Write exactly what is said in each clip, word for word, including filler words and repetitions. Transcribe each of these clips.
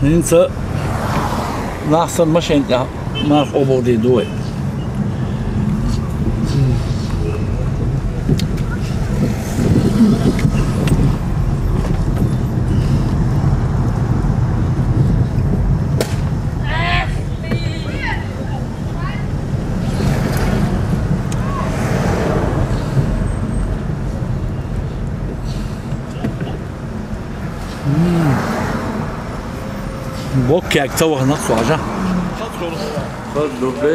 ХӀинца нах санна машен тӀехь марха къобалдийр ду вай. Боккаг ца вахана со хьажа.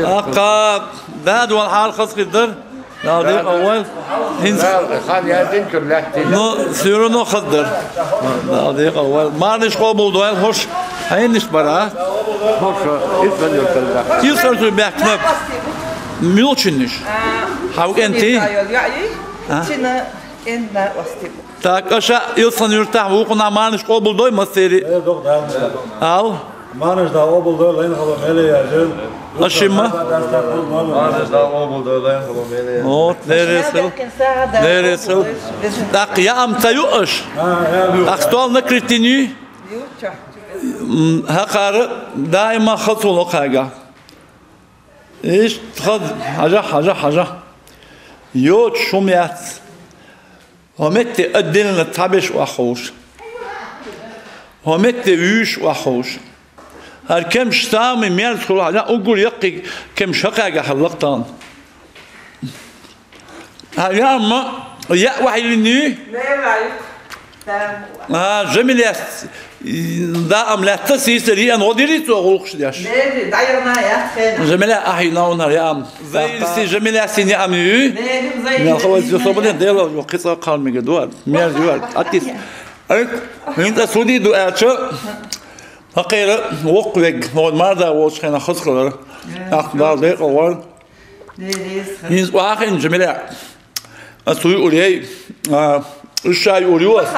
Аккха, да, дуьххьара хаза хир дара. Дала декъал войла. ХӀинца. Хан яздина куьр лаьттина. Ну, всё равно хаза дара. Дала декъал войла. Марханаш къобалдойла хӀорш. Хьенаш бара? ХӀорш, итт сан юртара. Итт сан юртара баьхкина. Муьлчиннаш? Хьа кӀентий? А? Чина кӀентна остий. Так, аша итт сан юртахь вукхунах марханаш къобалдой массеран? Ал? Марханаш да къобалдой, лайна хало меле яжен. Аша ма? Марханаш да къобалдой, лайна хало меле яжен. Вот, деррес хила. Деррес хила. ТӀаккха яам ца ю аша? ТӀаккха стол накрыть йина юй? М, хӀокхара даима хаза хул хьайга. Иштта хаза, хьажа, хьажа, хьажа. Йоцуш хӀума яц. ХӀокху метте отдельно цхьаберш охьаховшу. ХӀокху метте вуьйш охьаховшу. ХӀара кемсаш самый мерза хуьлу хьан, уггар яккхий кемсаш хӀокхаьрга хьалла тахана. Хьан яа ма, яа вахьийна юй? А, Жамилес, даам лаьтта сийсара йиъна гӀо дирий цо гӀуллакхаш деш? Жамиле, ахьа йина ван хӀара яам. Зайриси Жамилес йина яам юй? Мел хавайца ю собарен, Дела, ю кхин цкъа кхалмига ду, мерза ю, атис. Ай, хӀинца суди ду аьлча, хӀокхера воккха вег, хӀокху марда волчу хенахь хаза хилар. Ах, Дала декъал ван. ХӀинца охьахиъна Жамиле. Ас вуьйур яй, а, уьш ша юур ю ас.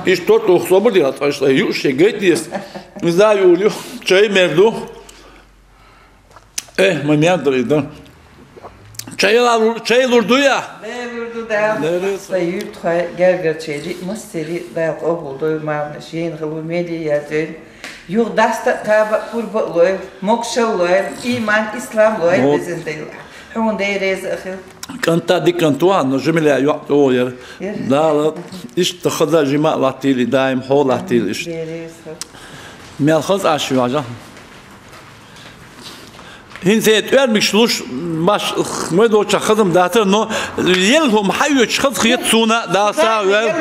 Иштта тортух собар де, ас аш юуш шен гайта деза. Иза юур ю, чай мер ду. Э, ма мер ду, и ду. Чай лур, чай лур ду я? Чай лур ду, да. Деррис. Сан юьртахой, гергара чай, массеран Дала къобалдойла марханаш, шена хало меле яздойла. Юха даста а, кхаба а, пурба а лойла, могушалла лойла, иман, ислам лойла, вот, везан Дела. Хьуна Дела реза а хила. КӀанта дика кӀант ву хьан, но Жамиле йоӀ тӀе вогӀу яра. Яра. Дала иштта хаза жима а латтийла, даим хьо латтийла иштта. Дела реза хила. Мел хаза Ӏаш ю хьажа. ХӀинца тӀоьрмигаш луш, баш, вай долчохь хаза-м дацара, но елла хӀума хьаоьцуш хаза хета суна, Дала сагӀа войла.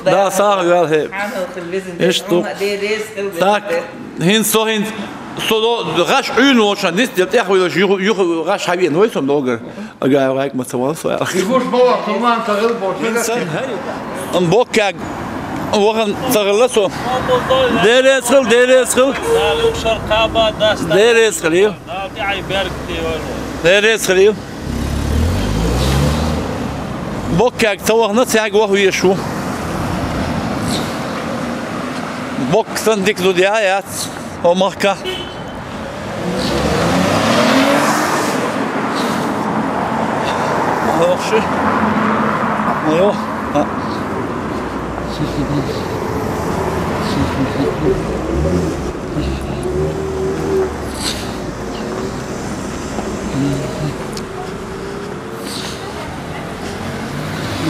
Дала сагӀа войла, хӀе. Иштта ду. Так, хӀинца со, хӀинца со до-, гӀаш Ӏуьйна волчохь нисделла тӀехвелаш, юха, юха гӀаш хьавеана вай со догара. Ага, гӀайк ма ца вала со аьлла. И гуш бовла, туман ца гӀил бо, хӀинца, хӀай. Ам боккаг вахана ца гӀилла со. Деррис хила, деррис хила. Дала юха шар кхаба даста. Деррис хила. Дала тӀе Ӏай беркате йойла. Деррис хила. Боккаг ца вахана, цаьрга ваха везаш ву. Боккха санна дика зуда я яц, хӀо махка. Ох, ши. Айо. А.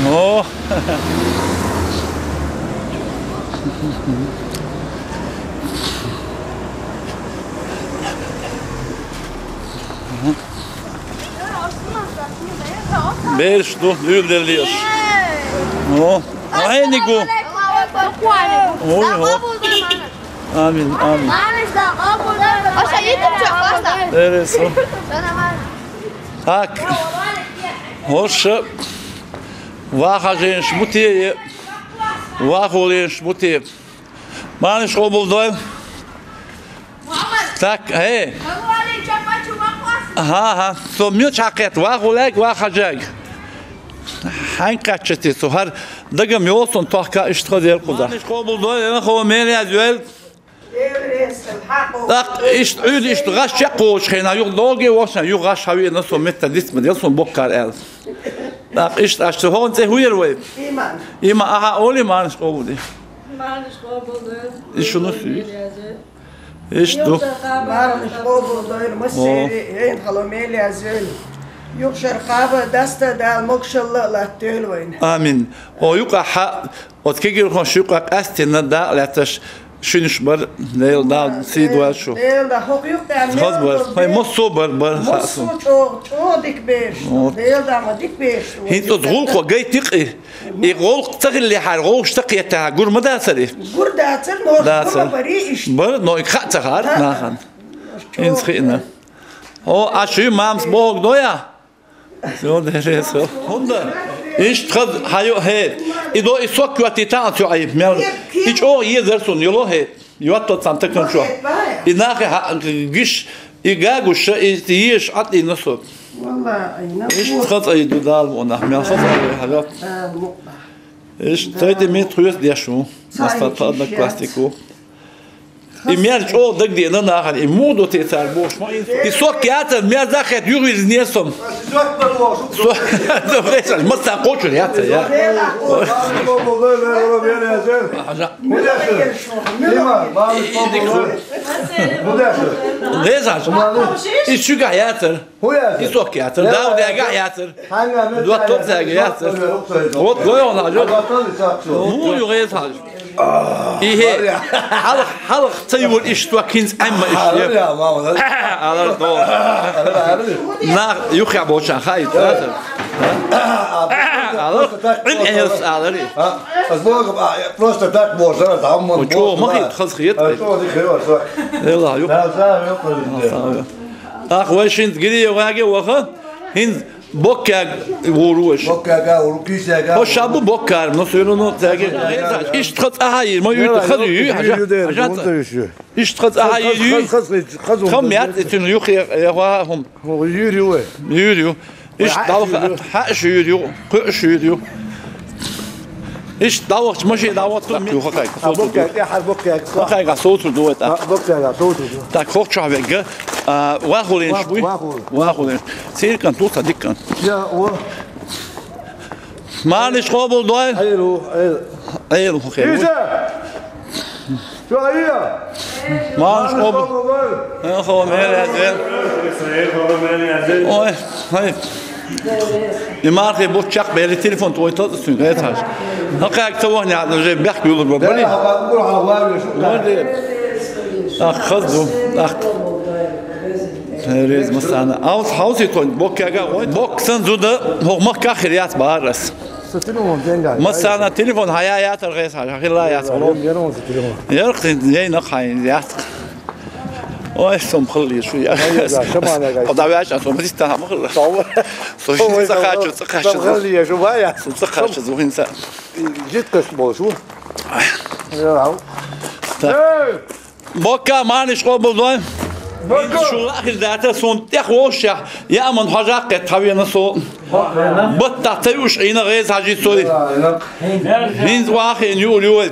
О! Бераш ду, луьйла деллий аш. О, хьайниг ву. Ой, о. Амин, амин. Аша ютуб чохь васта. Деррис ву. Так. ХӀорш ваха хьажийнаш бу те, ваха волийнаш бу те. Марханаш къобалдойла. Так, хӀе. Аха, аха. Со мича хьакхетта, ваха волаьрга, ваха хьажаьрга. Хьайн кхаьчча те со, хӀара дагам йолу сон тохка иштта хаза яра кхуза. Марханаш къобалдойла, хӀо мел яз йойла. ТӀаккха иштта Ӏуьйда, иштта гӀаш чекхволучу хенахь, юха догий вовшашна, юха гӀаш хьавеана со метта диц ма дела, сон боккара аьлла. ТӀаккха иштта аша цу хӀокхун цӀе хӀун яра вай? Има. Има, аха, олий марханаш къобалде. Марханаш къобалде. И шуна суьй. Иштта ду. Марханаш къобалдойла массеран, хӀайн хало мел язйойла. Юха шера кхаба даста Дала могашалла а латтойла вайна. Амин. О, юкъа хьа, оцу кегирхошна юкъа къаьстина дакъа лаьтташ шинаш бар, Дела Дала сий дойла шу. Дела Дала, хӀокху юкъа тӀехь хаза бар. Хай, массо а бар, бар хаьа суна. Массо а чӀогӀа, чӀогӀа дика бераш. Вот. Дела Дала ма дика бераш. ХӀинца оцу гӀуллакхо гайти-кх и. И гӀуллакх ца хиллехьара, гӀовгӀаш ца кхетахьара, гур ма дацара и? Гур дацара, но гур ма барий иштта. Бара, но и хаа ца хаьара нахана. ХӀинца хиъна. О, Ӏаш ю, мамас бохург дой ахь? Всё, деррес хӀо. ХӀунда? Иштта хаза хьан ю хӀе. И до и сок йоттий таӀан цу Ӏайба мел. И чӀогӀа езар суна, йоло хӀе. Йоттал цхьана такан чохь. И нахе хьа-, гиш, и гагуша, и езаш Ӏад ийна со. Валла, айна. Иштта хаза ай ду Дала вон, мел хаза ай хьала. Иштта тайти мет хуьйса деш ву. Аса тха одноклассник ву. И мел чӀогӀа дагадеана нахана, и муха до те цара бохуш ма и. И сок яцара, мел захет юхавирзинера со. Со-, со-, вешан, масса кхочур яцара, я. Дезаш. И шуьгахь яцара. И сок яцара. Дав дегахь яцара. ДоттагӀа цаьрга яцара. Вот гой хьуна хьажа. Муха ю гӀеза хьажа. И хӀе, хьалха, хьалха ца юра иштта хӀинца Ӏемма иштта. Алар до. Нах юххе боцчан хаийта. Алар, Ӏин элс алари. Просто так можно, там. Чо ма хит, хаз хет. Элла ю. Ах, вай шинца гири ваге ваха. ХӀинца Боккаг вур ваш. Боккага вур, кисяга. Хо шабу боккар, но всё равно тяги. Иштта хаза ахьа ма ю, хаза ю, хьажа. Иштта хаза ахьа ю. Хам яц, итин юхе, я ва хум. Юр ю. Юр ю. Иштта далха, хаш юр ю, куш юр ю. Иштта дӀавахча машина дӀавахча. Так, ю хакай. А, боккай, я хар боккай. Хакай га соцу дует. А, боккай га соцу ду. Так, хох чохь вегга. А, вахулин шуй? Вахулин. Вахулин. Циркан туса диккан. Я, о. Маниш къобал дой? Айру, айру. Айру хохе. Иса! Чо айя? Маниш къобал. Э, хо мер язен. Ой, ой. И мархи бу чакх бели телефон твой тот сюн гайт хаш. Хакак таван я же бяхк юлур ба бали. Ах, хазду. Ах. Рез масана. Аус хауси тон бок яга ой. Бок сан зуда хох мах кахир яц барас. Масана телефон хая ятар гайс хаш. Хила яц. Ярх ей на хай яц. Ой, сом хылли шу я. Ой, я, шамана гай. Ода вяш, а сом риста хам хылли. Сом. Сом риста хачу, ца хачу. Сом хылли я шу вая. Сом ца хачу, зухин са. Жит каш бол шу. Я. Так. Эй! Бокка маниш къобал дой. Бокка. Шу лахир дата сом тях воша. Я аман хажа кет хавена со. Батта таюш ина гез хажи сой. Хин вахин ю ю.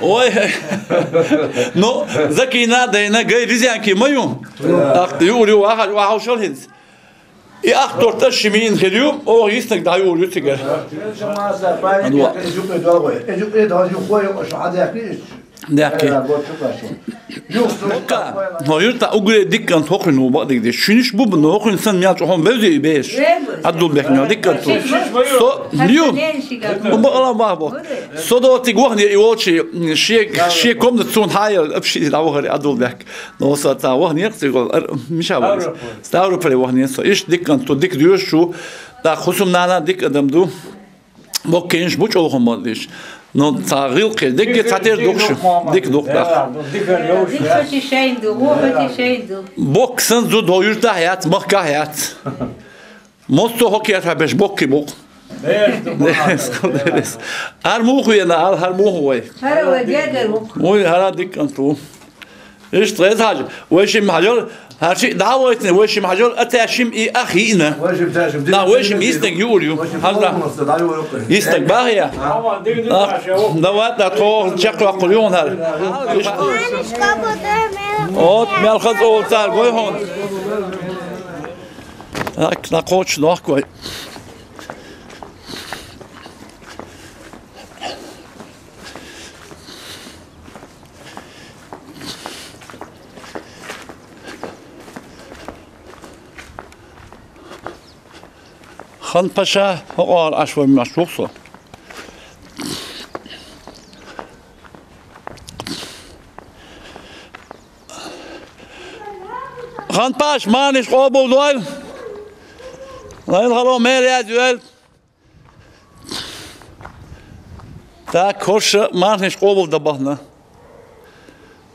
Ой. Ну, закина дайна гай ризянки маю. Ах, ю ю, ах, ах, шал хинс. И ах торта шимин хирю, о, истак даю ю тигер. Дяки. Бокка, но юрта угре диккан тохрин у бадигде. Шуниш бу бу нохрин сан мял чохом бевзи беш. Адул бек но диккан ту. Со, ю. Бу бала ма бу. Со до тиг вахни и волчи, шек, шек комнат сун хайер, апши да вахри адул бек. Но са та вахни цигол, миша вахни. Ставрополь вахни со. Иш диккан ту дик дюш шу. Та хусум нана дик адам ду. Боккенш бу чӀогӀа ма диш. Но ца гӀилкхи дегге ца тер духшу. Дик дух дах. Дик хати шайн ду, во хати шайн ду. Боксан зу до юрта хьяц, махка хьяц. Мосто хокер хабеш бокки бок. Ар муху ена, ал хар муху вай. Хара вай дядя мух. Ой, хара дик анту. Ишт гӀез хьажа. Вешим хьажал, хьарчи дӀавойтина, вешим хьажал, а тешим и ах йиъна. Вешим тешим. Да, вешим йистаг юур ю. Хьажа. Йистаг бахьа. Давай, да, тхо чекх ваккхур юун хьар. От мел хаза олцар гой хьон. Так, на коч нахкой. Хан-паша, хӀокхара Ӏаш вай меш вух со. Хан-паша, марнаш къобалдойла. Лайла хало мел яз йойла. Так, хӀорш марнаш къобалдан бахна.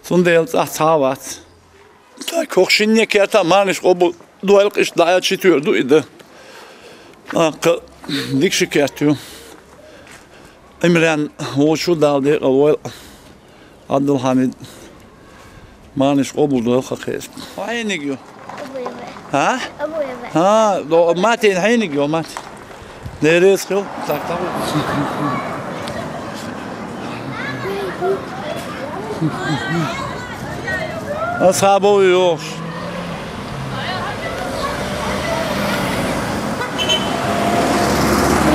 Цундела цӀахь цхьа а вац. Так, хӀокху шинне керта марнаш къобалдойла, иштта дӀа четвёртый ду и дан. ТӀаккха дика ши керт ю. Имран вочу Дала декъал войла. Абдулхьамид, марнаш къобалдойла хьан кхерста. Хьо хьениг ю? Абуева. А? Абуева. А, до, Матин хьениг ю, Мат. Деррес хил, так, так. Асхьабов йохуш.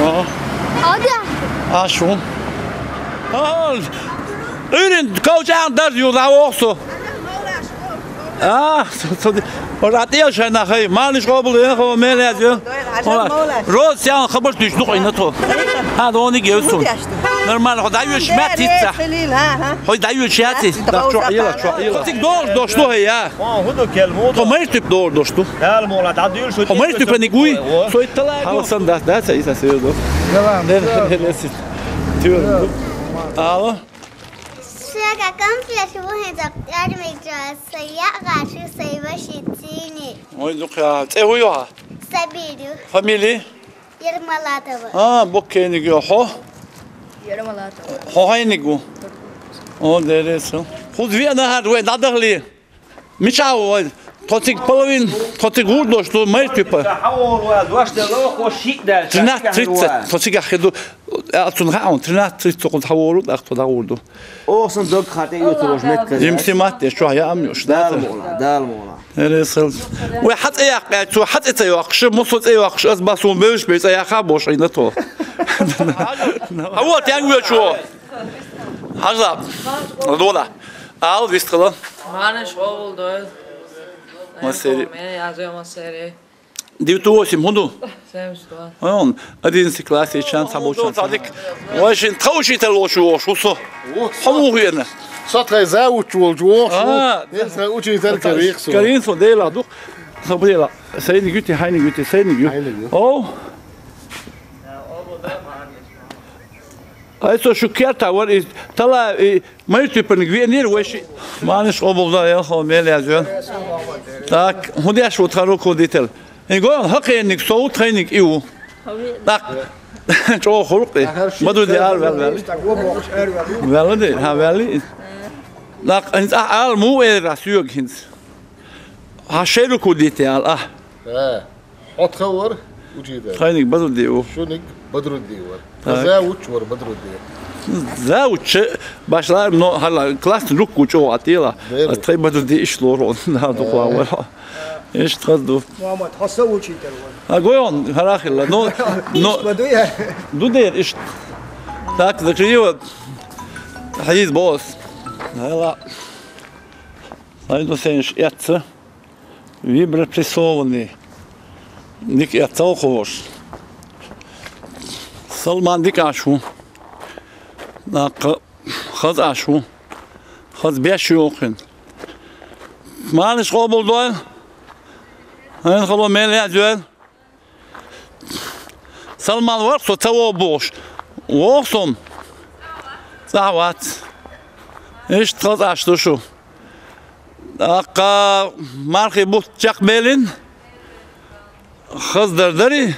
О. Ада. Ашу. Ал. Уьйрин ков чӀагӀна дарж ю, дӀавоху со. А, со, со, ора тӀе шайна хай, марнаш къобалдойла, хӀо мел яз ю. Роза, сян хабар туьш ду къайна то. Хьан дони гевсу. Нормально, хӀо дӀайоьш меттица. Хьо дӀайоьш яци. Да, чо, ила, чо, ила. Циг догӀуш дош ду хьай, я. Хьо хӀун ду кел муду? Хьо майр тюп догӀуш дош ду. Дала мола, дӀадуьйла шу. Хьо майр тюпаниг вуй? Со иттала. Хьала сан дац, дац, иса севдо. Яла. Нер, нер, нер, нер, сит. Тюр. Алло. Шуьга конфет ву хӀинца тӀаьрмик жа, са яа шу, са ваши цини. Ой, дукха. ЦӀе хӀу ю хьан? Сабир ю. Фамили? Ермолатова. А, боккхениг ю хьо? Ермолатова. Хьо хьайниг ву? О, деррес. Хуза веана хӀара вай дӀадахли. Мича вай? Тхо цига половин, тхо цига гӀур дош ду, майр тюпа. Хьан вора вай, дош делла, хӀо шиъ даьлла. Тринадцать тридцать, тхо цига хи ду. Ацун хаун, тринадцать тридцать хьан вора, тӀаккха тхо дӀагӀур ду. Оха сан дог хатӀе ю тхо меттиг. Им симат деш чохь яам юш, да? Дала мола, Дала мола. Деррес хил. Вай хьан цӀе яккха, цо хьан цӀе ца йоккхуш, муьлха цӀе йоккхуш, ас бахьа суна бевзаш бен цӀе яха бохуш Ӏийна тхо. Хьан ву тен вуьйчу? Хьажа. Дола. Ал вистхила. Марнаш къобалдойла. Массери. Мен яз йо массери. Девяносто восемь хӀун ду? Семьдесят два. Он, одиннадцатый класс, и чан, сабо чан. Вай шин тховшийтар волчу вохуш ву со. Хьо муха веана? Со тхайн завуч волчу вохуш ву. А. Ден тхайн учитель карийх со. Карийна со, Дела ду. Со Дела. Сайниг ю те, хьайниг ю те, сайниг ю. Хьайниг ю. О. Ай, со шу керта вара, и тала, и майр тюпаниг веанера вай ши. Марнаш къобалдойла, хӀо мел яз йойла. Так, хӀун деш ву тхан руководитель? И гой, хьан кхениг со ву, тхайниг и ву. Так, чӀогӀа хуьлу-кх и. Ма ду де ара ваьлла, ваьлла. Ваьлла де, хьан ваьлла и? Так, хӀинца ахь ала муха эр соьга хӀинца? Хьан шайн руководитель ала ахь? Э. Хьо тхан вара, учитель? Тхайниг Бадрудди ву. Шуниг Бадрудди вара. Так. Тхан завуч вара Бадрудди. Завуч башлар, но хьала классный руководитель ву чӀогӀа тела. Дера. Ас тхайн Бадрудди иштта лору, на дукха вара. Иштта хаза ду. Мухаммад, хьо сан учитель вара. А гой он, хӀара хилла. Но, но, иштта ма ду я. Ду дера иштта. Так, закрыла. Хьийза бос. Хьала. Ай, ну, сенш эцца. Вибропрессованный. Дика эццал ховш. Салман дика Ӏаш ву. Наккха хаза Ӏаш ву. Хаза беш ю хин. Марнаш къобалдойла. Хьайн хало мел яз йойла. Салман вара со ца вогӀу бохуш. ВогӀу со. ЦӀахь вац. Иштта хаза Ӏаш ду шу. ТӀаккха мархи бутт чекхбеллина, хаза дар дарий?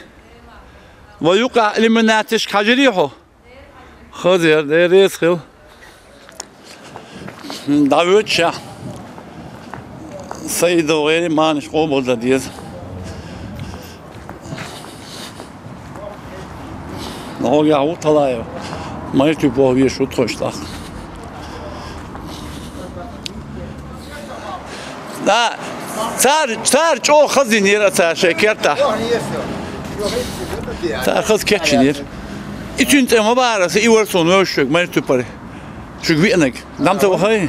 Ва юкъахь иллюминацешка хьажарий хьо? Хаза яра, Дела реза хила. ДӀавоьду ша. Саидов гӀери марнаш къобалдан деза. Ногахь ву Талаев. Майртуьпов веш ву тхойш тӀаккха. Да, цара, цара чӀогӀа хаза йинера цара шайн кертахь. Цара хаза кечйинера. И цуьнан цӀе ма бахара аса, и вара суна вевзаш верг Майртуьпари. Шуьга веанарг. Дам ца вахай?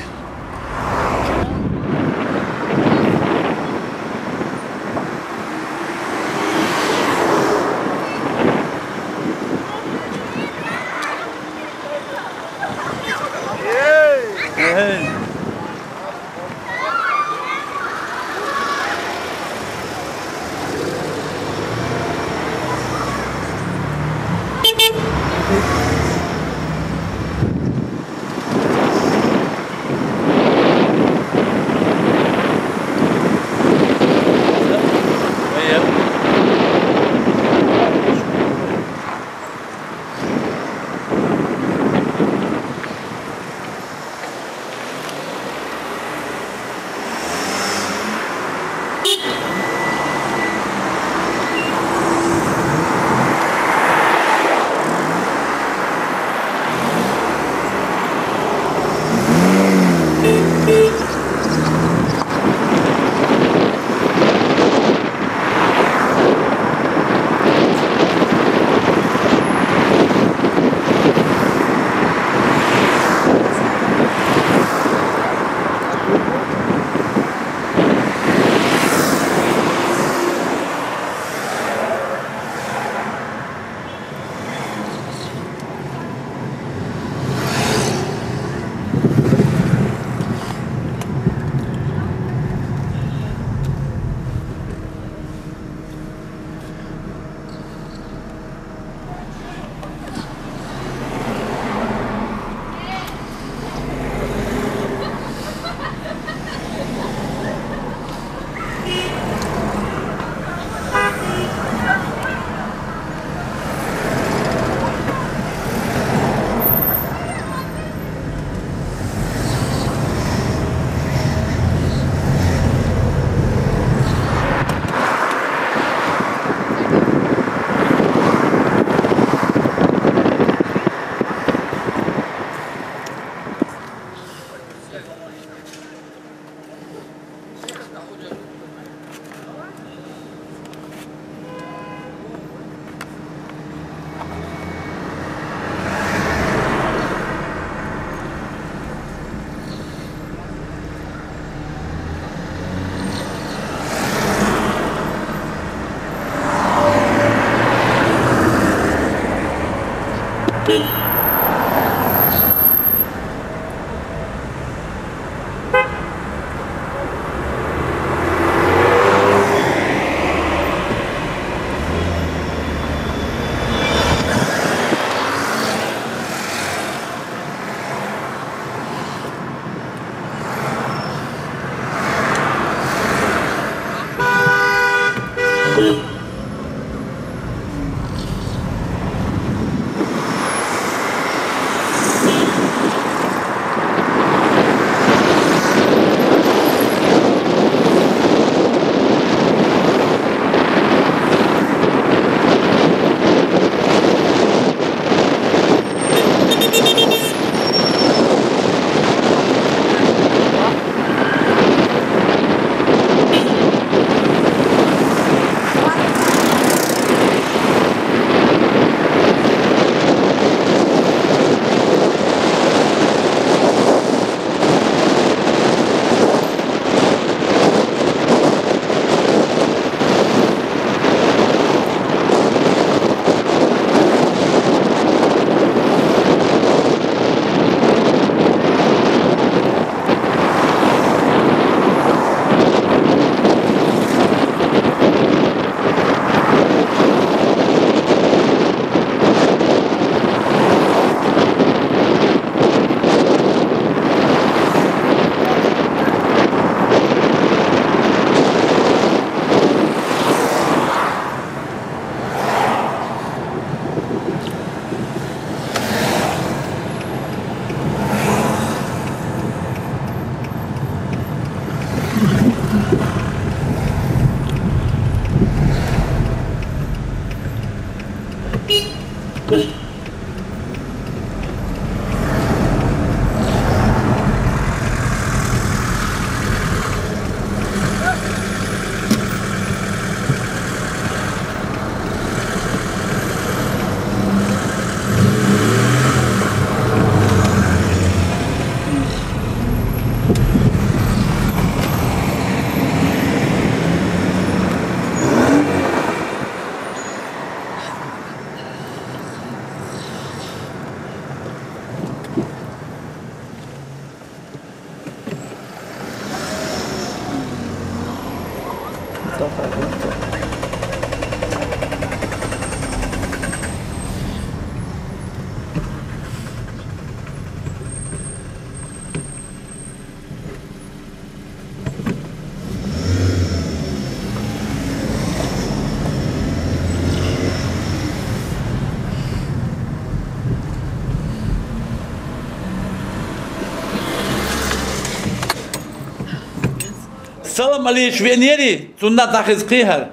Салам Алиевич веанера, цунна дӀахеза кхы хӀара.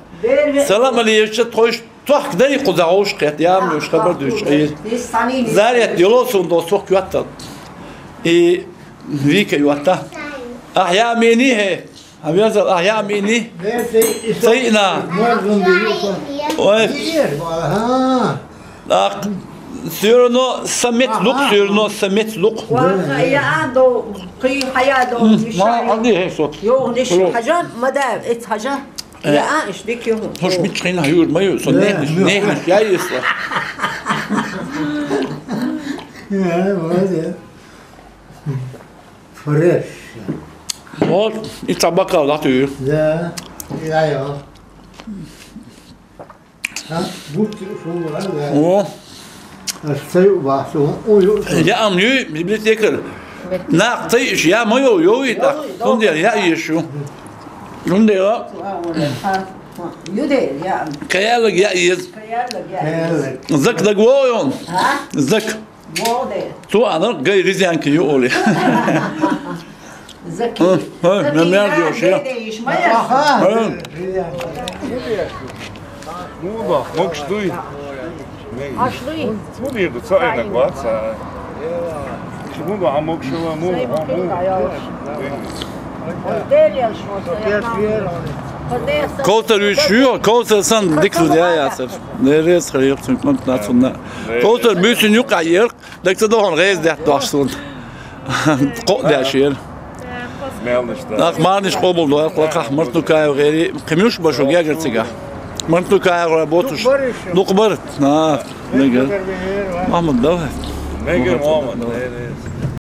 Салам Алиевича тхойш тохка дай кху дӀагӀовш кхет, ямаш хабар дуьйцуш Ӏийра. Зарет йоло сона дос тохка йоттал. И Вика йотта. Ахьа я мени хӀе. Хьан везал, ахьа я мени. Цайна. Ой. Ах, всё равно самец лук, всё равно самец лук. Ва, я ан до, кхы хьая до, М, мишай. Ма, ади хе со. Йо, ниш, Ро. Хьажа, ма да, эц хьажа. Э. Я ан, иш дик йо. Хош мичхин хьюр, ма ю, со Э, нехниш, ю. Нехниш, я исла. Э, молодец. Фреш. Вот, и табака, да, ты. Да, я, я. О. Я ам юй, библиотекарь. Нах цай иш, я ма йо, йо и так. Йо, йо. Сунде, я еш ю. Сунде, я. Юде, я. Каялаг, я ез. Каялаг, я ез. Зак даг войон. А? Зак. Войде. Ту ана гай резянки ю оли. Заки. Ой, ой, Заки, мемер да, диош, я. Беде иш, моя. Аха. Ой. Ну да, мог что и. Аш дуй. Ну, не, да, ца, это, гваца. Ну да, а мог что, ну, а, ну. Ковтар уьш ю, ковтар сан дик ду дя яцар. Дерес хреб цункман нацунна. Ковтар бюсин юкъа ер. Дагца дохан гӀез даьтта дош суна. Кхоъ деш яра. Мелнаш да. Нах марниш къобал дойла, кхах Мартнукаев гӀери. Кхимуш башу гегар цига. Мартнукаев работуш. Дукха бар. Дукха бар. На. Nigga. Mama, love it. Nigga, Mama, mama. love it. There it is.